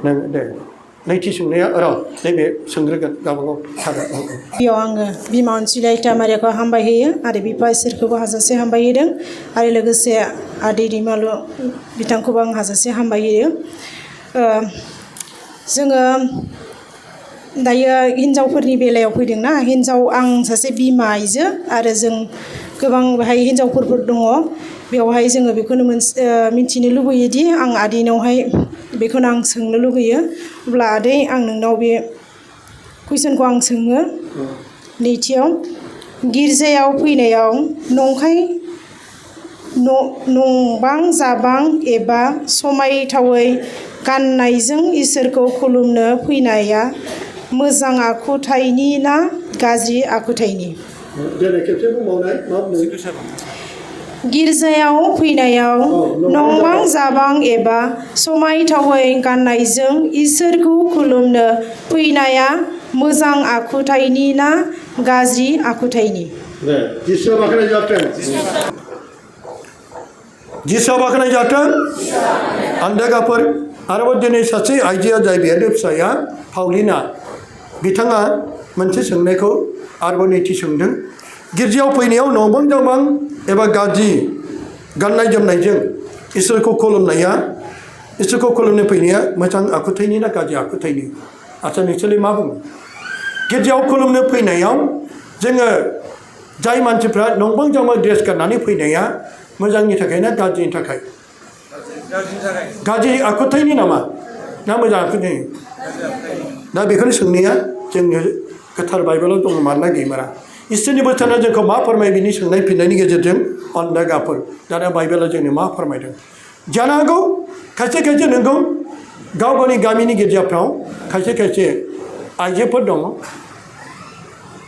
नों दे नैथि सोंनाया नैबे सोंग्रोगोन गावबागाव थागोन बेयाव आङो बिमा अनसुलि आइटामारियाखौ हामबाय होयो आरो बिफा इसोरखौबो हाजासे हामबाय होदों आरो लोगोसे आदै दैमालु बिथांखौबो आं हाजासे हामबाय होयो जोङो दायो हिन्जावफोरनि बेलायाव फैदोंना आं सासे बिमा आइजो आरो जों गोबां बेहाय हिन्जावफोरबो दङ बेवहाय जोङो बेखौनो मिथिनो लुबैयोदि आं आदैनावहाय बेखौनो आं सोंनो लुगैयो अब्ला आदै आं नोंनाव बे कुइसनखौ आं सोङो नैथियाव गिर्जायाव फैनायाव नंबां जाबां एबा समायथावै गाननायजों इसोरखौ खुलुमनो फैनाया मोजां आखुथायनि ना गाज्रि आखुथायनि गिर्जायाव फैनायाव नंबां जाबां एबा समायथावै गाननायजों इसोरखौ खुलुमनो फैनाया मोजां आखुथायनि ना गाज्रि आखुथायनि जिसुआ बाख्नाय जाथों आन्दागाफोर आरोबाव दिनै सासे आइजोआ जाय बिहामजो फिसाया पाउलिना बिथाङा मोनसे सोंनायखौ आरोबाव नैथि सोंदों गिर्जायाव फैनायाव नंबां जाबां एबा गाज्रि गाननाय जोमनायजों इसोरखौ खुलुमनो फैनाया मोजां आखुथायनि ना गाज्रि आखुथायनि आच्चा नोंसोरलाय मा बुङो गिर्जायाव खुलुमनो फैनायाव जोङो जाय मानसिफ्रा नंबां जाबां ड्रेस गाननानै फैनाया मोजांनि थाखाय ना गाज्रिनि थाखाय गाज्रि आखुथायनि नामा ना मोजां आखुथायनि दा बेखौनो सोंनाया जोंनो गोथार बाइबेलाव दङ मानोना गैमारा इसोरनि बोथोना जोंखौ मा फोरमायो बिनि सोंनाय फिननायनि गेजेरजों अन्दागाफोर दाना बाइबेला जोंनो मा फोरमायदों जानो हागौ खायसे खायसे नोंगौ गाव गावनि गामिनि गिर्जाफ्राव खायसे खायसे आइजोफोर दङ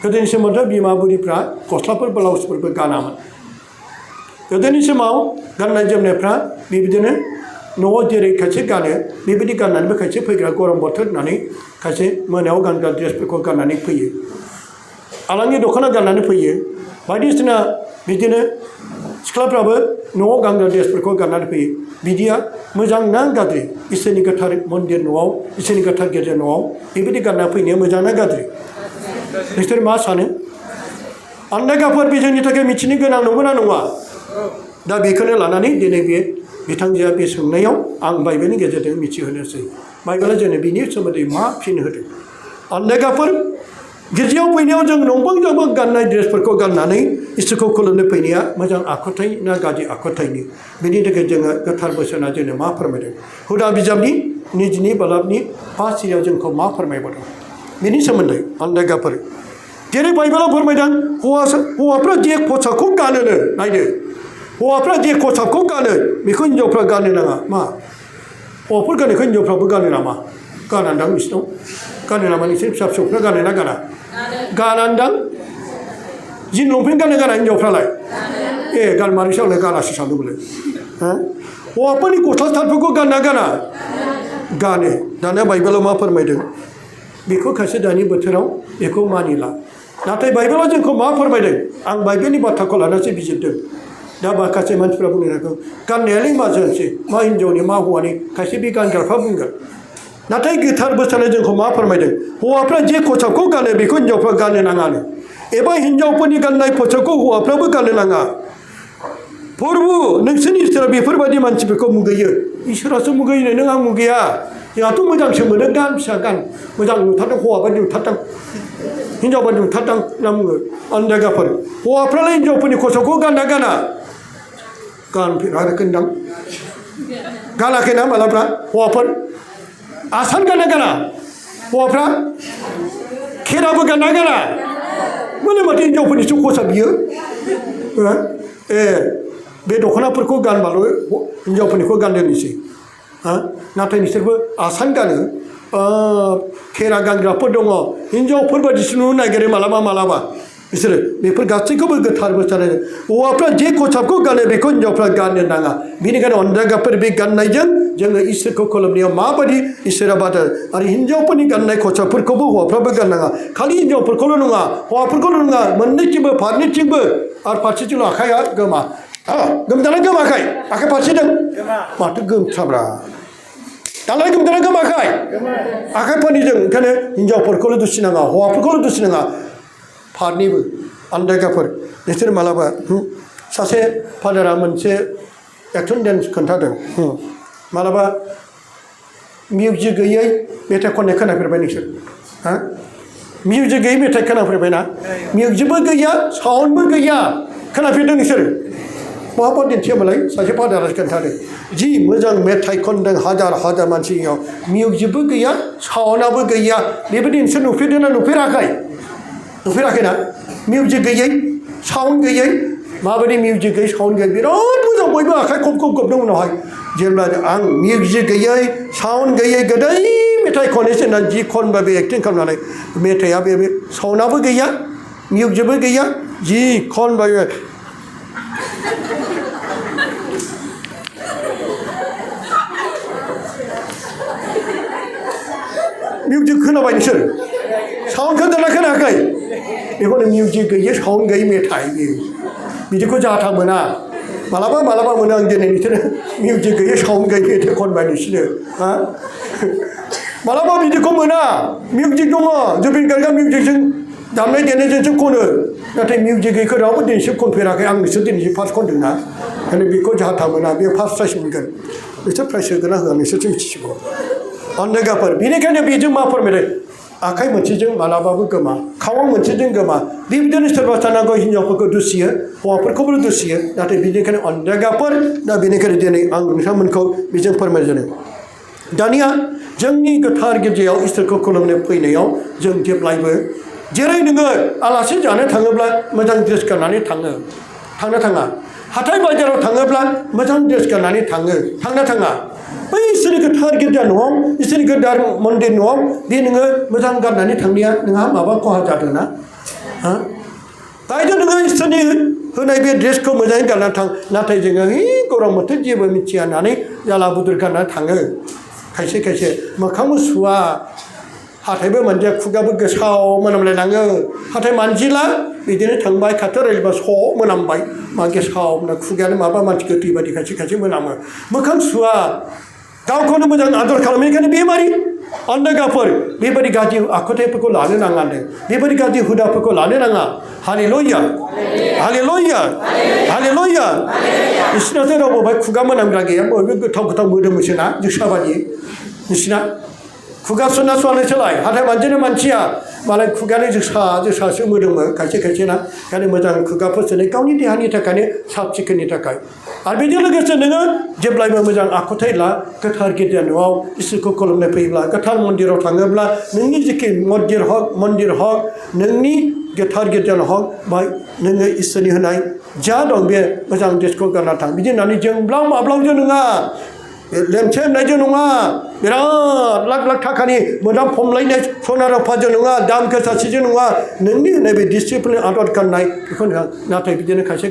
गोदोनि समावथ' बिमा बुरिफ्रा गस्लाफोर ब्लाउसफोरबो गानामोन गोदोनि समाव गाननाय जोमनायफ्रा बेबायदिनो न'आव जेरै खायसे गानो बेबायदि गाननानैबो खायसे फैग्रा गरम बोथोर होननानै खायसे मोनायाव गानग्रा ड्रेसफोरखौ गाननानै फैयो आलांनि दख'ना गाननानै फैयो बायदिसिना बिदिनो सिख्लाफ्राबो न'आव गानग्रा ड्रेसफोरखौ गाननानै फैयो बिदिया मोजां ना गाज्रि इसोरनि गोथार मन्दिर न'आव इसोरनि गोथार गिर्जा न'आव बेबायदि गानना फैनाया मोजां ना गाज्रि नोंसोर मा सानो अन्दागाफोर बे जोंनि थाखाय मिथिनो गोनां नंगौना नङा दा बेखौनो लानानै दिनै बे बिथांजोआ बे सोंनायाव आं बाइबेलनि गेजेरजों मिथिहोनोसै बाइबेला जोंनो बिनि सोमोन्दै मा फिन होदों अन्दागाफोर गिर्जायाव फैनायाव जों नंबां जाबां गाननाय ड्रेसफोरखौ गाननानै इसोरखौ खुलुमनो फैनाया मोजां आखुथाय ना गाज्रि आखुथायनि बेनि थाखाय जोङो गोथार बोसोना जोंनो मा फोरमायदों हुदा बिजाबनि 22 बालाबनि 5 सिरियाव जोंखौ मा फोरमायबोदों बेनि सोमोन्दै अन्दागाफोर जेरै बाइबेलाव फोरमायदों हौवाफ्रा जे खसाबखौ गानोनो नायदो हौवाफ्रा जे खसाबखौ गानो बेखौ हिन्जावफ्रा गाननो नाङा मा हौवाफोर गाननायखौ हिन्जावफ्राबो गानो नामा गानान्दां नोंसिनाव गानो नामा नोंसोर फिसा फिसौफ्रा गानो ना गाना गानान्दां जिन लंपेन्ट गाना हिन्जावफ्रालाय गान मानोसो आंलाय गानासो सानदोंमोनलाय हौवाफोरनि गस्ला सार्टफोरखौ गाना गानो दाना बाइबेलाव मा फोरमायदों बेखौ खायसे दानि बोथोराव बेखौ मानिला नाथाय बाइबेलाव जोंखौ मा फोरमायदों आं बाइबेलनि बाथ्राखौ लानानैसो बिजिरदों दा माखासे मानसिफ्रा बुंनो हागौ गाननायालाय मा जानोसै मा हिन्जावनि मा हौवानि खायसे बे गानग्राफ्रा बुंगोन नाथाय गोथार बोसोना जोंखौ मा फोरमायदों हौवाफ्रा जे खसाबखौ गानो बेखौ हिन्जावफ्रा गाननो नाङानो एबा हिन्जावफोरनि गाननाय खसाबखौ हौवाफ्राबो गाननो नाङा प्रभु नोंसोरनि इसोरा बेफोरबायदि मानसिफोरखौ मुगैयो इसोरासो मुगैयो नों आं मुगैया जोंहाथ' मोजांसो मोनो गान फिसा गान मोजां नुथारदों हौवाबायदि नुथारदों हिन्जावबायदि नुथारदों होनना बुङो अन्दागाफोर हौवाफ्रालाय हिन्जावफोरनि खसाबखौ गाना गानफेराखैदां गानाखै ना मालाबा हौवाफोर आसान गाना हौवाफ्रा खेराबो गाना माने माथो हिन्जावफोरनिसो खसाब बियो बे दख'नाफोरखौ गानबाल' हिन्जावफोरनिखौ गानदोंनोसै नाथाय नोंसोरबो आसान गानो खेरा गानग्राफोर दङ हिन्जावफोर बायदिसो नुनो नागिरो मालाबा बिसोरो बेफोर गासैखौबो गोथार बोसोना हौवाफ्रा जे खसाबखौ गानो बेखौ हिन्जावफ्रा गाननो नाङा बेनिखायनो अन्दागाफोर बे गाननायजों जोङो इसोरखौ खुलुमनायाव माबायदि इसोरा बादो आरो हिन्जावफोरनि गाननाय खसाबफोरखौबो हौवाफ्राबो गाननाङा खालि हिन्जावफोरखौल' नङा हौवाफोरखौल' नङा मोननैथिंबो फारनैथिंबो आरो फारसेथिंल' आखाइया गोमदाना गोमाखै आखाइ फारसेदों माथो गोमथाब्रा दालाय गोमदोंना गोमाखै आखाइफोरनिजों ओंखायनो हिनजावफोरखौल' दुसि नाङा हौवाफोरखौल' दुसि नाङा फारनैबो आन्दायगाफोर नोंसोर मालाबा सासे फादारा मोनसे एक्सन डेन्स खोन्थादों मालाबा मिउजिक गैयै मेथाइ खननाय खोनाफेरबाय नोंसोर हा मिउजिक गैयै मेथाइ खोनाफेरबायना मिउजिकबो गैया साउन्डबो गैया खोनाफेरदों नोंसोर बहाबा दिन्थियामोनलाय सासे फादारा खोन्थादों जि मोजां मेथाइ खनदों हाजार हाजार मानसिनियाव मिउजिकबो गैया साउन्डआबो गैया बेबायदि नोंसोर नुफेरदोंना नुफेराखैना मिउजिक गैयै साउन्ड गैयै माबायदि मिउजिक गैयै साउन्ड गैयै बिराद मोजां बयबो आखाइ खबदों उनावहाय जेब्ला आं मिउजिक गैयै साउन्ड गैयै गोदै मेथाइ खननोसै होननानै जि खनबा बे एक्टिं खालामनानै मेथाइआ बे साउन्डआबो गैया मिउजिकबो गैया जि खनबाय मिउजिक खोनाबाय नोंसोर साउन्ड खोनादोंना खोनायाखै बेखौनो मिउजिक गैयै साउन्ड गैयै मेथाइ बिदिखौ जाथा मोना मालाबा मोनो आं दिनै नोंसोरो मिउजिक गैयै साउन्ड गैयै मेथाइ खनबाय नोंसोरो हा मालाबा बिदिखौ मोना मिउजिक दङ जुबिन गार्गआ मिउजिकजों दामनाय देनायजोंसो खनो नाथाय मिउजिक गैयैखौ रावबो दिनैसिम खनफेराखै आं नोंसोर दिनैसिम फार्स्ट खनदोंना ओंखायनो बेखौ जाथा मोना बेयो फार्स्ट प्राइज मोनगोन नोंसोर प्राइज होगोन ना होआ नोंसोरसो मिथिसिगौ अन्नायगाफोर बेनिखायनो बेजों मा फोरमायदों आखाइ मोनसेजों मालाबाबो गोमा खावां मोनसेजों गोमा बेबायदिनो सोरबा थानांगौ हिनजावफोरखौ दुसियो हौवाफोरखौबो दुसियो नाथाय बेनिखायनो अन्नायगाफोर दा बेनिखायनो दिनै आं नोंथांमोनखौ बेजों फोरमायजादों दानिया जोंनि गोथार गिर्जायाव इसोरखौ खुलुमनो फैनायाव जों जेब्लायबो जेरै नोङो आलासि जानो थाङोब्ला मोजां ड्रेस गाननानै थाङा हाथाय बाजाराव थाङोब्ला मोजां ड्रेस गाननानै थाङा बै इसोरनि गोथार गिर्जा न'आव इसोरनि गोथार मन्दिर न'आव बे नोङो मोजां गाननानै थांनाया नोंहा माबा खहा जादोंना दायथ' नोङो इसोरनि होनाय बे ड्रेसखौ मोजाङै गाननानै थां नाथाय जोङो गरम बोथोर जेबो मिथिया होननानै जाला बुदुर गाननानै थाङो खायसे मोखांबो सुवा हाथायबो मोनजाया खुगाबो गोसाव मोनामलायलाङो हाथाय मानजिला बिदिनो थांबाय खाथियाव रायज्लायबा स' मोनामबाय मा गेसाव खुगायानो माबा मानसि गोथै बायदि खायसे मोनामो मोखां सुवा गावखौनो मोजां आदर खालामनायखायनो बेमारि अन्नायगाफोर बेबायदि गाज्रि आखुथायफोरखौ लानो नाङा होनदों बेबायदि गाज्रि हुदाफोरखौ लानो नाङा हालेलुया बिसोरनाथ' रावबो बाहाय खुगा मोनामग्रा गैया बयबो गोथाव मोदोमोसोना जोसा बायदि नोंसिना खुगा सुना सुवानोसोलाय हाथाय मानजिनो मानसिया मालाय खुगायानो जोसासो मोदोमो खायसे ना ओंखायनो मोजां खुगाफोर सोनाय गावनि देहानि थाखायनो साब सिखोननि थाखाय आरो बेजों लोगोसे नोङो जेब्लायबो मोजां आखुथाय ला गोथार गिर्जा न'आव इसोरखौ खुलुमनो फैयोब्ला गोथार मन्दिराव थाङोब्ला नोंनि जिखि मन्दिर हक नोंनि गोथार गिर्जा हक बाहाय नोङो इसोरनि होनाय जा दं बे मोजां ड्रेसखौ गानना थां बिदि होननानै जोंब्लाव माब्लावजों नङा लेमसे होननायजों नङा बिराद लाख थाखानि मोदाम फमलायनाय सना रुफाजों नङा दाम गोसासिजों नङा नोंनि होनाय बे डिसिप्लिन आदर गाननाय बेखौ नङा नाथाय बिदिनो खायसे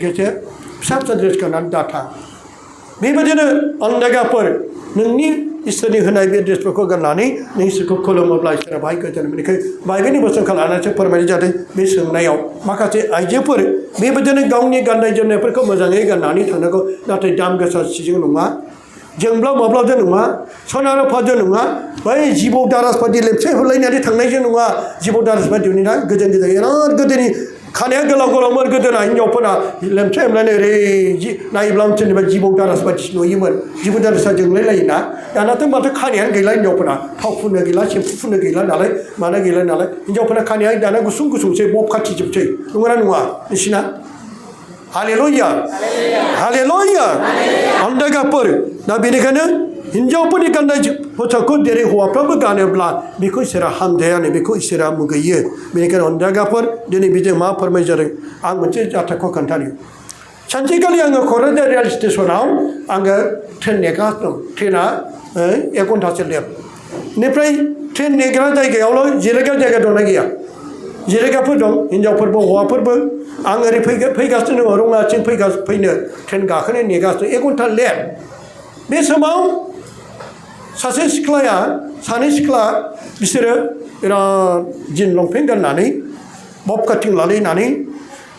फिसा ड्रेस गाननानै दाथा बेबायदिनो अन्नायगाफोर नोंनि इसोरनि होनाय बे ड्रेसफोरखौ गाननानै नों इसोरखौ खुलुमोब्ला इसोरा बाहाय गोजोन बेनिखायनो बाइबेलनि बोसोनखौ लानानैसो फोरमायनाय जादों बे सोंनायाव माखासे आइजोफोर बेबायदिनो गावनि गाननाय जोमनायफोरखौ मोजाङै गाननानै थांनांगौ नाथाय दाम गोसा सिजों नङा जोंब्लाव माब्लावजों नङा सना रुफाजों नङा बै जिबौ दारास बायदि लेमसे हरलायनानै थांनायजों नङा जिबौ दारास बायदिनि ना गोजोन बिराद गोदोनि खानाया गोलावमोन गोदोना हिनजावफोरा लेमसे हमलायनो ओरै नायोब्ला सोरनिबा जिबौ दारास बायदि नुयोमोन जिबौ दारासा जोंलाय लायोना दानाथ' माथो खानायानो गैला हिनजावफोरा थाव फुननो गैला सेम्पु फुननो गैला नालाय मानो गैला नालाय हिनजावफोरा खानाया दाना गुसुंसै बब खाथिजोबसै नंगौना नङा नोंसिना हालेलुया अन्नायगाफोर दा बेनिखायनो हिनजावफोरनि गाननाय पोसाकखौ जेरै हौवाफ्राबो गानोब्ला बेखौ इसोरा हामजायानो बेखौ इसोरा मुगैयो बेनिखायनो अन्नायगाफोर दिनै बेजों मा फोरमाय जादों आं मोनसे जाथायखौ खोन्थानो सानसेखालि आङो क'क्राझार रेल स्टेसनाव आङो ट्रेन नेगासिनो दं ट्रेना 1 घन्टासो लेट बेनिफ्राय ट्रेन नेग्रा जायगायावल' जिरायग्रा जायगा दंना गैया जिरायग्राफोर दं हिनजावफोरबो हौवाफोरबो आं ओरै फैगासिनो दङ रङाथिं फैनो ट्रेन गाखोनो नेगासिनो 1 घन्टा लेट बे समाव सानै सिख्ला बिसोरो बिराद जिन लंपेन्ट गाननानै बब काटिं लालायनानै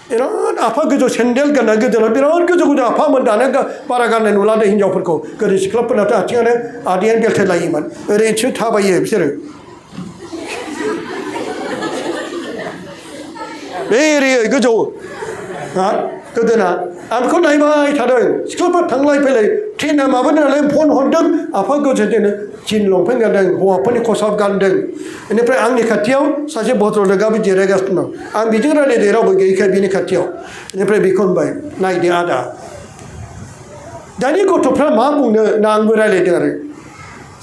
बिराद आफा गोजौ सेन्देल गानना गोदोना बिराद गोजौ गोजौ आफामोन दाना बारा गाननाय नुला दे हिनजावफोरखौ गोदो सिख्लाफोरनाथ' आथिङानो आदैयानो बेलथायलायोमोन ओरैनोसो थाबायो बिसोरो बे एरियै गोजौ गोदोना आं बेखौ नायबाय थादों सिख्लाफोर थांलाय फैलाय ट्रेना माबादों नालाय फन हरदों आफा गोजौजोंनो जिन लंपेन्ट गानदों हौवाफोरनि खसाब गानदों बेनिफ्राय आंनि खाथियाव सासे भद्रलोकाबो जिरायगासिनो दं आं बिजों रायलायदों रावबो गैयैखाय बिनि खाथियाव बेनिफ्राय बेखौ होनबाय नायदो आदा दानि गथ'फ्रा मा बुंनो ना आंबो रायलायदों आरो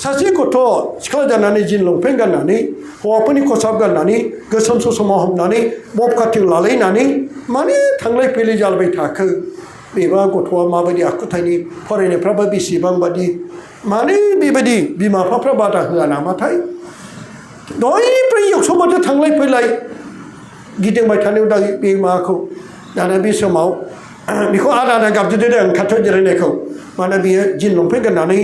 सासे गथ' सिख्ला जानानै जिन लंपेन्ट गाननानै हौवाफोरनि खसाब गाननानै गोसोम ससमा हमनानै बब काटिं लालायनानै माने थांलाय फैलाय जालायबाय थाखो बेबा गथ'आ माबायदि आखुथायनि फरायनायफ्राबो बेसेबां बादि माने बेबायदि बिमा बिफाफ्रा बादा होआ नामाथाय दयनिफ्राय एक्स'बारसो थांलाय फैलाय गिदिंबाय थानायाव दा बे माबाखौ दाना बे समाव बेखौ आदा आदा गाबज्रिदों आं खाथियाव जिरायनायखौ माने बियो जिन लंपेन्ट गाननानै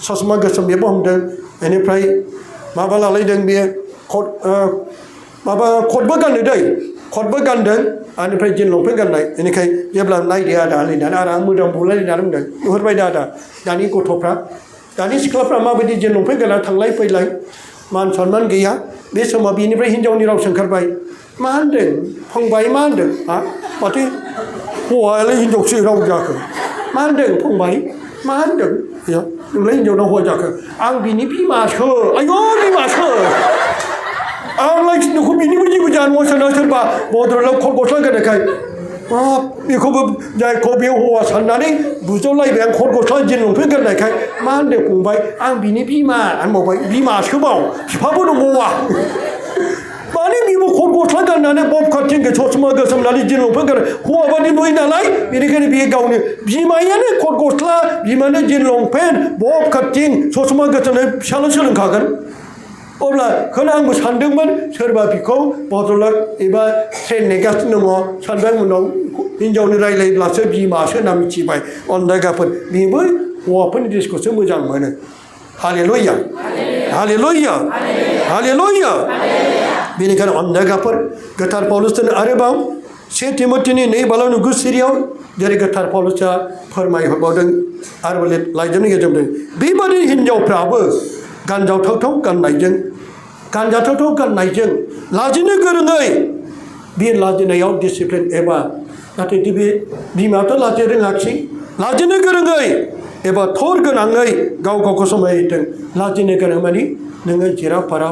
ससमा गोसोम बेबो हमदों बेनिफ्राय माबा लालायदों बियो माबा कटबो गाननो दै कटबो गानदों बेनिफ्राय जिन लंपेन्ट गाननाय बेनिखाय जेब्ला नायदो आदा होननानै आदा मोदोम बुलायलायनानै बुंदों नुहुरबाय आदा दानि गथ'फ्रा दानि सिख्लाफ्रा माबायदि जिन लंपेन्ट गानना थांलाय फैलाय मान सनमान गैया बे समाव बिनिफ्राय हिन्जावनि राव सोंखारबाय मा होनदों फंबाय मा होनदों माथो हौवायालाय हिन्जावसो राव जाखो मा होनदों फंबाय मा होनदों नोंलाय हिन्जावनाव हौवा जाखो आं बिनि बिमासो आयौ बिमासो आंलाय नोंखौ बिनिबो जेबो जानो साना सोरबा बद्रलाव खट गस्ला गाननायखाय बेखौबो जायखौ बे हौवा साननानै बुजावलायबाय आं खट गस्ला जिन लंपेन्ट गाननायखाय मा होनदों फंबाय आं बिनि बिमा होनबावबाय बिमासोबाव बिफाबो दंबावा माने बेबो खट गस्ला गाननानै बब काटिं ससमा गोसोमनानै जिन लंपेन्ट गानो हौवा बादि नुयो नालाय बेनिखायनो बेयो गावनि बिमायानो खट गस्ला बिमानो जिन लंपेन्ट बब काटिं ससमा गोसोमनाय फिसाल' सोलोंखागोन अब्ला खोना आंबो सानदोंमोन सोरबा बिखौ भद्रलोक एबा ट्रेन नेगासिनो दङ सानबाय उनाव हिन्जावनि रायलायब्लासो बिमासो होनना मिथिबाय अन्दायगाफोर बेबो हौवाफोरनि ड्रेसखौसो मोजां मोनो हालेलुया हालेलुया हालेलुया बेनिखायनो अन्दायगाफोर गोथार पौलुसनो आरोबाव से तिमथिनि 2:9 सिरियाव जेरै गोथार पौलुसआ फोरमायहरबावदों आरो लाइजामनि गेजेरजों बेबादि हिन्जावफ्राबो गानजाथावथाव गाननायजों लाजिनो गोरोङै बे लाजिनायाव डिसिप्लिन एबा नाथाय बे बिमायाथ' लाजि रोङाखिसै लाजिनो गोरोङै एबा थर गोनाङै गाव गावखौ समायहोथों लाजिनो गोनां मानि नोङो जिरा फारा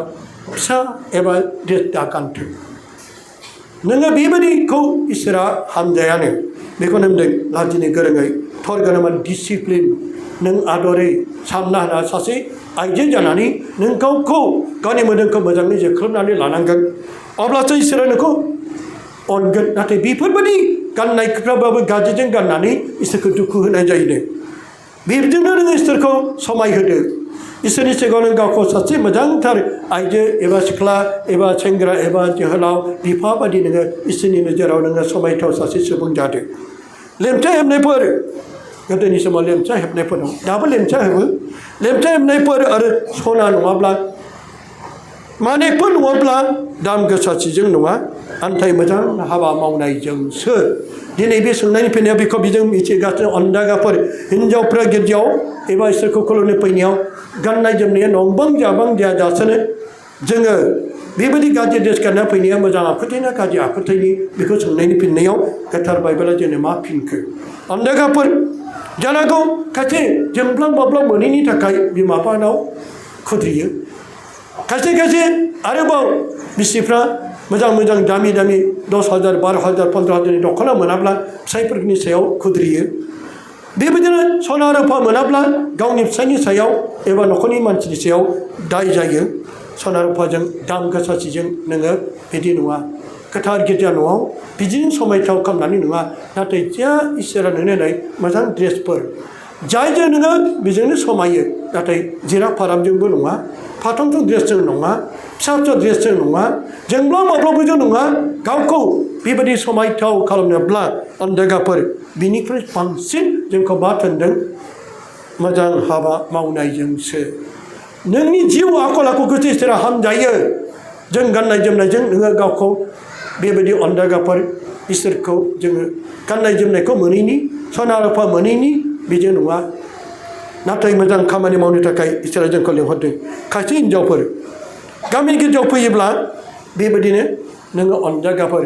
फिसा एबा ड्रेस दा गानथों नोङो बेबायदिखौ इसोरा हामजायानो बेखौनो होनदों लाजिनो गोरोङै थर गोनां माने डिसिप्लिन नों आदरै सामना होना सासे आइजो जानानै नों गावखौ गावनि मोदोमखौ मोजाङै जोख्लोबनानै लानांगोन अब्लासो इसोरा नोंखौ अनगोन नाथाय बेफोरबायदि गाननायफ्राबाबो गाज्रिजों गाननानै इसोरखौ दुखु होनाय जायो बेजोंनो नोङो इसोरखौ समायहोदो इसोरनि सिगाङाव नों गावखौ सासे मोजांथार आइजो एबा सिख्ला एबा सेंग्रा एबा जोहोलाव बिफा बादि नोङो इसोरनि नोजोराव नोङो समायथाव सासे सुबुं जादो लेमचा हेबनायफोर गोदोनि समाव लेमचा हेबनायफोर दं दाबो लेमचा हेबो लेमचा हेबनायफोर आरो सना नङाब्ला मानेकफोर नङाब्ला दाम गोसा सिजों नङा आन्थाइ मोजां हाबा मावनायजोंसो दिनै बे सोंनायनि फैनायाव बेखौ बिजों मिथिगासिनो अन्दागाफोर हिन्जावफ्रा गिर्जायाव एबा इसोरखौ खुलुमनो फैनायाव गाननाय जोमनाया नंबां जाबां जायाजासेनो जोङो बेबायदि गाज्रि ड्रेस गानना फैनाया मोजां आखुथाय ना गाज्रि आखुथायनि बेखौ सोंनायनि फिननायाव गोथार बाइबेला जोंनो मा फिनखो अन्दागाफोर जानांगौ खायसे जोंब्लां बाब्लां मोनैनि थाखाय बिमा बिफानाव खुद्रियो खायसे खायसे आरोबाव बिसिफ्रा मोजां मोजां दामि 10,000 12,000 15,000नि दख'ना मोनाब्ला फिसाइफोरनि सायाव खुद्रियो बेबायदिनो सना रुफा मोनाब्ला गावनि फिसायनि सायाव एबा न'खरनि मानसिनि सायाव दाय जायो सना रुफाजों दाम गोसासिजों नोङो बिदि नङा गोथार गिर्जा न'आव बिदिनो समायथाव खालामनानै नङा नाथाय जा इसोरा नोंनो होनाय मोजां ड्रेसफोर जायजों नोङो बेजोंनो समायो नाथाय जिरा फारामजोंबो नङा फाथंथ' ड्रेसजों नङा फिसा फिसा ड्रेसजों नङा जोंब्ला माब्लाबोजों नङा गावखौ बेबायदि समायथाव खालामनोब्ला अन्दागाफोर बिनिख्रुइ बांसिन जोंखौ मा थोनदों मोजां हाबा मावनायजोंसो नोंनि जिउ आखल आखुखौसो इसोरा हामजायो जों गाननाय जोमनायजों नोङो गावखौ बेबायदि अन्दागाफोर इसोरखौ जोङो गाननाय जोमनायखौ मोनैनि सना रुफा मोनैनि बेजों नङा नाथाय मोजां खामानि मावनो थाखाय इसोरा जोंखौ लिंहरदों खायसे हिन्जावफोर गामि गिर्जायाव फैयोब्ला बेबायदिनो नोङो अनजायगाफोर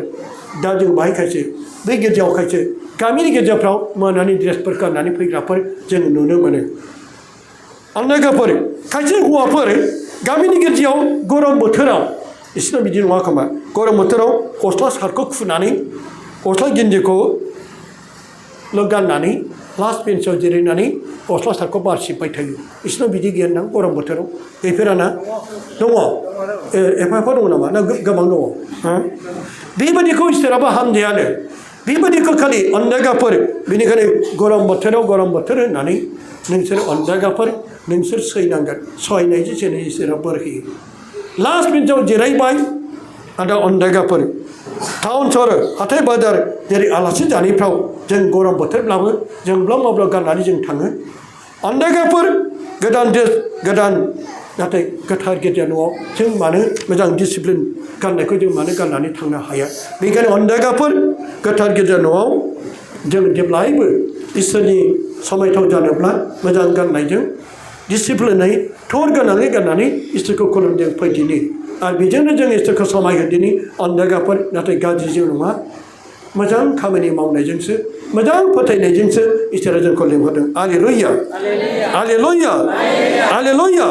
दा जों बाहाय खायसे बै गिर्जायाव खायसे गामिनि गिर्जाफ्राव मोनानि ड्रेसफोर गाननानै फैग्राफोर जों नुनो मोनो अनजायगाफोर खायसे हौवाफोर गामिनि गिर्जायाव गरम बोथोराव इसोरना बिदि नङा खोमा गरम बोथोराव गस्ला सार्टखौ खुनानै गस्ला गिन्जिखौ गाननानै लास्ट बेन्चआव जिरायनानै गस्ला सार्टखौ बार सिबबाय थायो इसोरनाव बिदि गैया ना गरम बोथोराव गैफेराना दङ एफा एफा दङ नामा ना गोबां दङ बेबायदिखौ इसोराबो हामजायानो बेबायदिखौ खालि अनजायगाफोर बेनिखायनो गरम बोथोर होननानै नोंसोर अनजायगाफोर नोंसोर सैनांगोन सहायनायजों जेने इसोरा बोर होयो लास्ट बेन्चआव जिरायबाय आरो अनजायगाफोर टाउन सहर हाथाय बाजार जेरै आलासि जानायफ्राव जों गरम बोथोरब्लाबो जोंब्ला माब्ला गाननानै जों थाङो अनजायगाफोर गोदान ड्रेस गोदान नाथाय गोथार गिर्जा न'आव जों मानो मोजां डिसिप्लिन गाननायखौ जों मानो गाननानै थांनो हाया बेनिखायनो अनजायगाफोर गोथार गिर्जा न'आव जों जेब्लायबो इसोरनि समायथाव जानोब्ला मोजां गाननायजों डिसिप्लिनै थर गोनाङै गाननानै इसोरखौ खुलुमदों फैदिनि आरो बेजोंनो जों इसोरखौ समायहोदिनि अनजायगाफोर नाथाय गाज्रिजों नङा मोजां खामानि मावनायजोंसो मोजां फोथायनायजोंसो इसोरा जोंखौ लिंहरदों आलेलुया आलेलुया आलेलुया